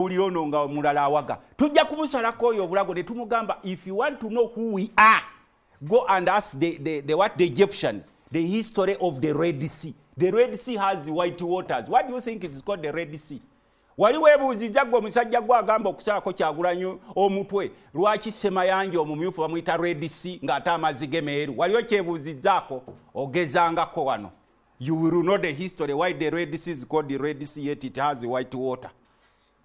Owulira ono nga omulala awaga, tujja kumusalako oyo obulago ne tumugamba, "If you want to know who we are, go and ask the what, the Egyptians, the history of the Red Sea." The Red Sea has white waters. What do you think it is called the Red Sea? Wali weebuuzizza gwe omusajja gwe agamba okusalako Kyagulanyi omutwe, lwaki Semayanja omumyufu bamuyita Red Sea ng'ate amazzi ge meeru? Wali okyebuuzizzaako? Ogezangako wano, you will know the history why the Red Sea is called the Red Sea yet it has white water.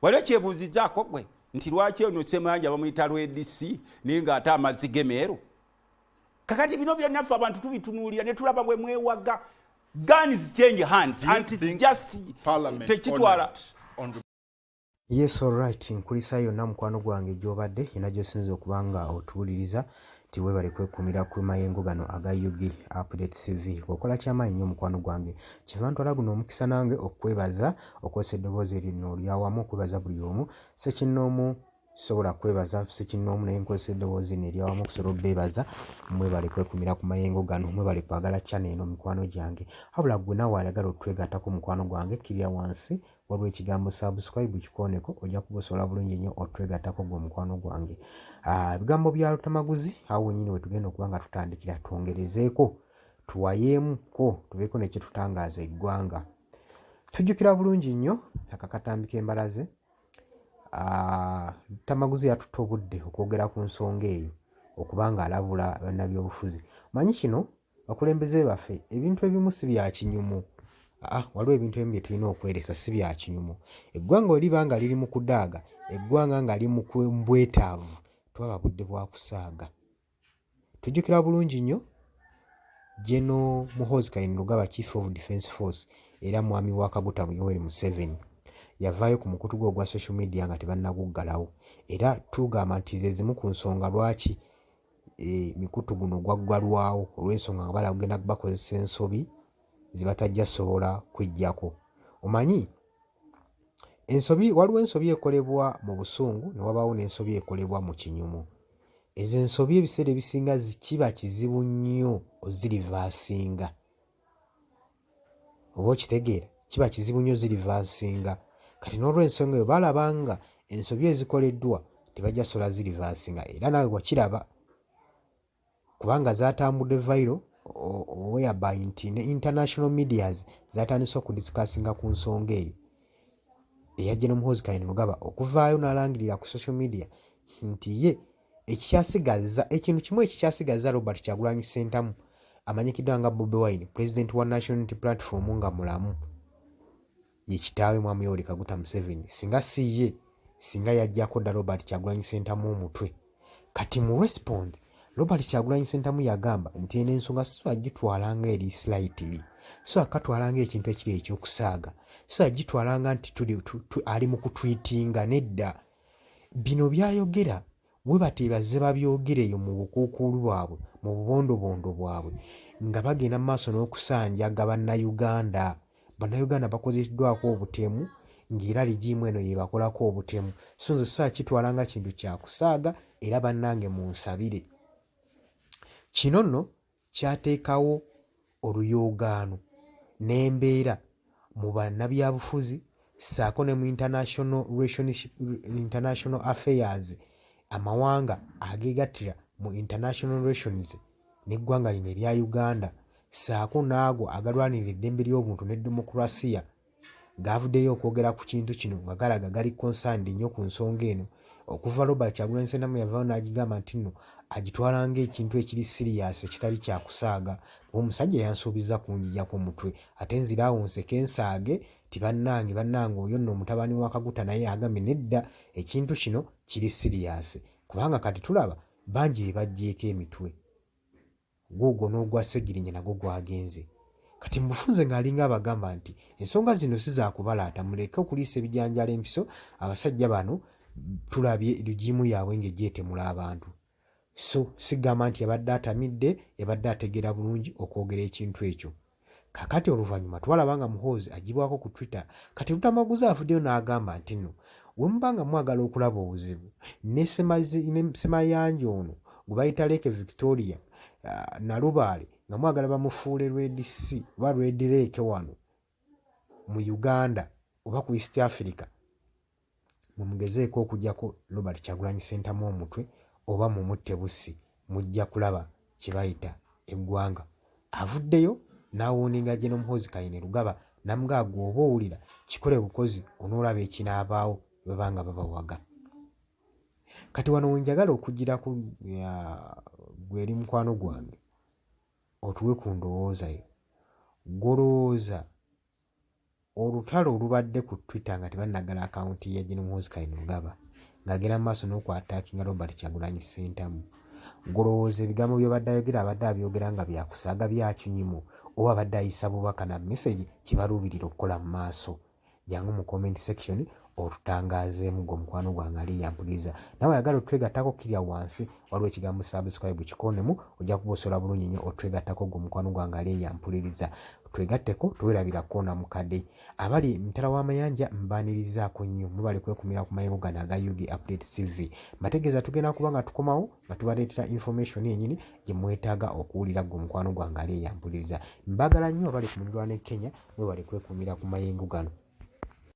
Wali okyebuuzizzaako gwe nti lwaki ono Semayanja bamuyita Red Sea naye ng'ate amazzi ge meeru? Kakati bino byonna ffe abantu tubitunuulira ne tulaba bwe mwewaga. Guns change hands and it's just tekitwala. Yes, alright, nkulisa yonna mukwano gwange gy'obadde yina gy'osinza okuba nga otuwuliriza nti weebale kwekumira ku mayengo gano aga UG Update TV. Okola kyamaanyi nnyo, mukwano gwange. Kiva ntwala guno omukisa nange okwebaza okwosa eddoboozi lino lyawamu okwebaza buli omu sekinnoomu. Sobola kwebaza sekinnoomu, naye nkozesa eddoboozi lino eryawamu okusobola obbeebaza. Mwebale kwekumira ku mayengo gano, mwebale kwagala channel eno, mikwano gyange. Wabula gwe naawe ayagala otwegattako, mukwano gwange, kkirira wansi, waliwo ekigambo "subscribe", kikooneko, ojja kuba osobola bulungi nnyo otwegattako gwe mukwano gwange. Ebigambo bya Lutamaguzi awo wennyini we tugenda okuba nga tutandikira, twongerezeeko, tuwayeemuko, tubeeko ne kyetutangaaza eggwanga. Tujjukira bulungi nnyo akakatambi k'embalaze. Lutamaguzi yatutte obudde okwogera ku nsonga eyo okuba nga alabula bannabyobufuzi. Manyi kino, bakulembeze baffe, ebintu ebimu si bya kinyumu. Aa, waliwo ebintu ebimu bye tulina okweresa, si bya kinyumu. Eggwanga we liba nga liri mu kudaaga, eggwanga nga liri mu bwetaavu, twaba budde bwa kusaaga. Tujjukira bulungi nnyo General Muhoozi Kainerugaba, Chief of Defence Force era mwami wa Kaguta Yoweri Museveni, yavaayo ku mukutu gwe ogwa social media nga tebannaguggalawo, era tugamba nti ze zimu ku nsonga lwaki mikutu guno gwaggalwawo, olw'ensonga nga balagenda bakozesa ensobi ze batajja sobola kweggyako. Omanyi ensobi, waliwo ensobi ekolebwa mu busungu ne wabaawo n'ensobi ekolebwa mu kinyumu. Ezo ensobi ebiseera ebisinga kiba kizibu nnyo ozireversinga, oba okitegeera? Kiba kizibu nnyo ozireversinga. Kati n'olwensonga eyo balaba nga ensobi ezikoleddwa tebajja sobola zireversinga, era naawe wakiraba kubanga zatambudde viral, whereby nti ne international medias zatandise okudiscussinga ku nsonga eyo eya General Muhoozi Kainerugaba okuvaayo n'alangirira ku social media nti ye ekikyasigaza ekintu kimu ekikyasigaza Robert Kyagulanyi Ssentamu amanyikiddwa nga Bobi Wine, president wa National Unity Platform, nga mulamu, ye kitaawe Mwami Yoweri Kaguta Museveni. Singa si ye, singa yaggyako dda Robert Kyagulanyi Ssentamu omutwe. Kati mu response, Robert Kyagulanyi Ssentamu yagamba nti eno ensonga sisobola gitwala nga eri slightly, sisobola katwala nga ekintu ekiri ekyokusaaga, sisobola gitwala nga nti tuli ali mu kutweetinga. Nedda, bino byayogera we bateebazze babyogera eyo mu bukuukuulu bwabwe, mu bubondobondo bwabwe, nga bagenda mu maaso n'okusanjaga Bannayuganda. Bannayuganda bakozeddwako obutemu, ng'era regime eno yebakolako obutemu, so nze sobola kitwala nga kintu kyakusaaga, era bannange munsabire. Kino nno kyateekawo oluyoogaano n'embeera mu bannabyabufuzi ssaako ne mu international relationship, international affairs, amawanga ageegattira mu international relations n'eggwanga lino erya Uganda, ssaako n'ago agalwanirira eddembe ly'obuntu ne demokurasiya, gavuddeyo okwogera ku kintu kino nga galaga gali concerned nnyo ku nsonga eno. Okuva Robert Kyagulanyi Ssentamu yavaayo n'agigamba nti nno agitwala ng'ekintu ekiri serious, ekitali kyakusaaga, kuba omusajja yansuubiza kunjijako omutwe, ate nziraawo nseke nsaage ti bannange, bannange, oyo nno omutabani wa Kaguta naye agambye nedda, ekintu kino kiri serious, kubanga kati tulaba bangi be baggyeeko emitwe, guugwo n'ogwa Ssegirinya nagwo gwagenze. Kati mu bufunze ng'alinga abagamba nti ensonga zino si zaakubalaata, muleke okuliisa ebijanjalo empiso abasajja bano, tulabye regime yaabwe ng'ejja etemula abantu. So sigamba nti yabadde atamidde, yabadde ategeera bulungi okwogera ekintu ekyo. Kakati oluvannyuma twalaba nga Muhoozi agibwako ku Twitter. Kati Lutamaguzi avuddeyo n'agamba nti nno we muba nga mwagala okulaba obuzibu ne Semayanja ono gwe bayita Lake Victoria Nalubaale, nga mwagala bamufuule Red Sea oba Red Lake wano mu Uganda oba ku East Africa. Mwe mugezeeko okujjako Robert Kyagulanyi Ssentamu omutwe oba mumutte bussi, mujja kulaba kye bayita eggwanga. Avuddeyo n'awooninga Gen Muhoozi Kainerugaba n'amugamba gwe oba owulira kikole bukozi onoolaba ekinaabaawo bwe baba nga babawaga. Kati wano we njagala okuggyira ku gwe eri mukwano gwange otuwe ku ndowooza yo. Ggwe olowooza olutalo olubadde ku Twitter nga tebannaggala akawunti ya Gen Muhoozi Kainerugaba ng'agenda mu maaso n'okuattackinga Robert Kyagulanyi Ssentamu, ggwe olowooza ebigambo by'abadde ayogera abadde abyogera nga bya kusaaga bya kinyumu oba abadde ayisa bubaka na message kye baluubirira okukola mu maaso? Jangu mu comment section otutangaazeemu gwe omukwano gwange ali yampuliriza. Nawe ayagala otwegattako kkirya wansi waliwo ekigambo subscribe kikoonemu ojja kuba osobola bulungi nnyo otwegattako gwe omukwano gwange ali eyampuliriza. Twegatteko tewerabira kkoona mukade. Abali emitala w'amayanja mbaanirizaako nnyo mwebale kwekumira ku mayengo gano aga UG Update TV. Mbategeeza tugenda kuba nga tukomawo nga tubaleetera information yenyini gye mwetaaga okuwulira gwe omukwano gwange ali eyampuliriza. Mbagala nnyo abali ku mulirwano e Kenya mwebale kwekuumira ku mayengo gano.